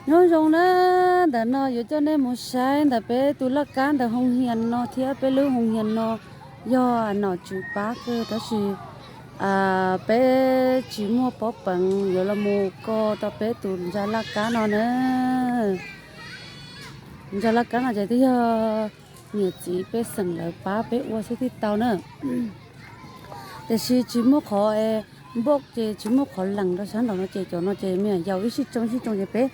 Nyob zoo na, ntawm no yuav coj nej mus saib ntawm peb tus laj kab ntawm hoo hias no thiab peb lub hoo hias no yog nom tswv pab kawg tab sis peb tsis muaj pob peev yuav los mus ko rau peb tus ntsa laj kab no na. Ntsa laj kab no ces twb yog niam txiv pej xeem lawv pab peb ua xwb thiaj tau na. Tiam sis tsis muaj qhov npauj ces tsis muaj qhov lees rau sab nraum no ces cov no ces me nyuam yaus ib sij tsoo ib sij tsoo ces peb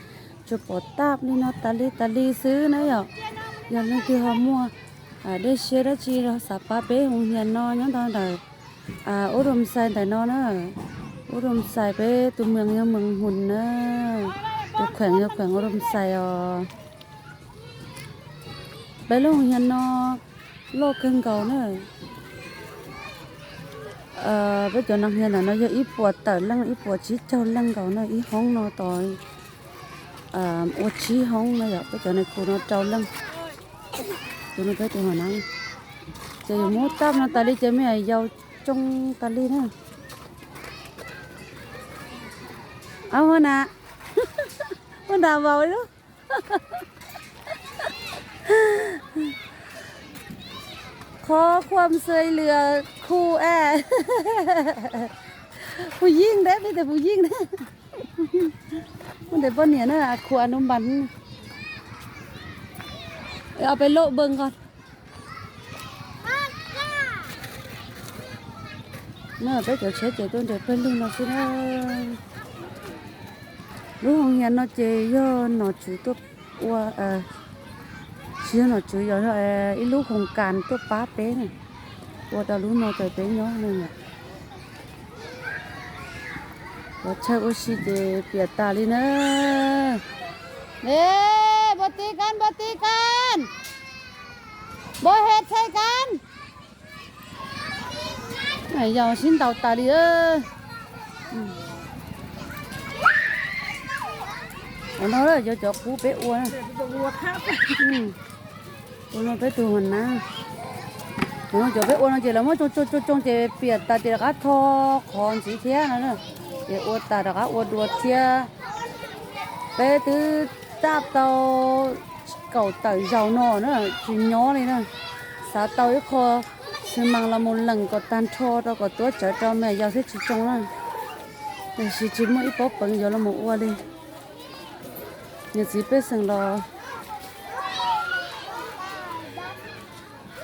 tsuas pom taj li no tas li tas li xwb na yom. Yog leej twg ho muaj dej siab dab tsi los xav pab peb hoo hias no nyob ntawm ub Roo Xais ntawm no na. Ub Roo Xais peb tus moos yog moos Hum na, tus kheem yog kheem ub Roo Xais os. Peb lub hoo hias no loj kawg nkaus na. Peb cov noo hias ntawm no yog ib puas tawm leej ib puas tsib caug leej nkaus na, ib hoob no tod ua tsib hoob na yom, peb cov neeg khu no rau leej. Tus no peb tus hom na, ces yuav muab taj no tas li ces me nyuam yaus tsoo tas li na. Ab, ua na, ua na vaus lub ขอความช่วยเหลือครูแอร์ ผู้หญิงเด้อ มีแต่ผู้หญิงเด้อ มีแต่ป้อเหนียนะครูอนุบาล เอาไปโละเบิ่งก่อน na peb cov tsheb ces tuaj nres pawg lug no xwb na. Lub hoo hias no ces yog nom tswv tuaj ua, tsis yog nom tswv, yog ib lub hoo kas tuaj pab peb na, ua rau lub no ces peb nyob na. Ua tshawj ua si ces piam tas li na. Npua ti kan, npua ti kan, npua he tshej kan. Yog sib ntaus tas li. Ua no yog cov qub peb ua. Ua no peb tus hua na. Ua no cov peb ua no ces lawv muab tsoo tsoo tsoo tsoo ces piam tas ces rov qab tho qhov ntxiv thiab no. Ces ua tas rov qab ua dua thiab. Peb twb taj tau kaum tawm zaus no na, tsis nyob li na. Xav tau ib qho xi mas los mus lees kom tag nrho rau kom tuab tsawv rau me nyuam yaus thiab tsis tsoo na. Tiam sis tsis muaj ib pob peev yuav los mus ua li. Niam txiv pej xeem los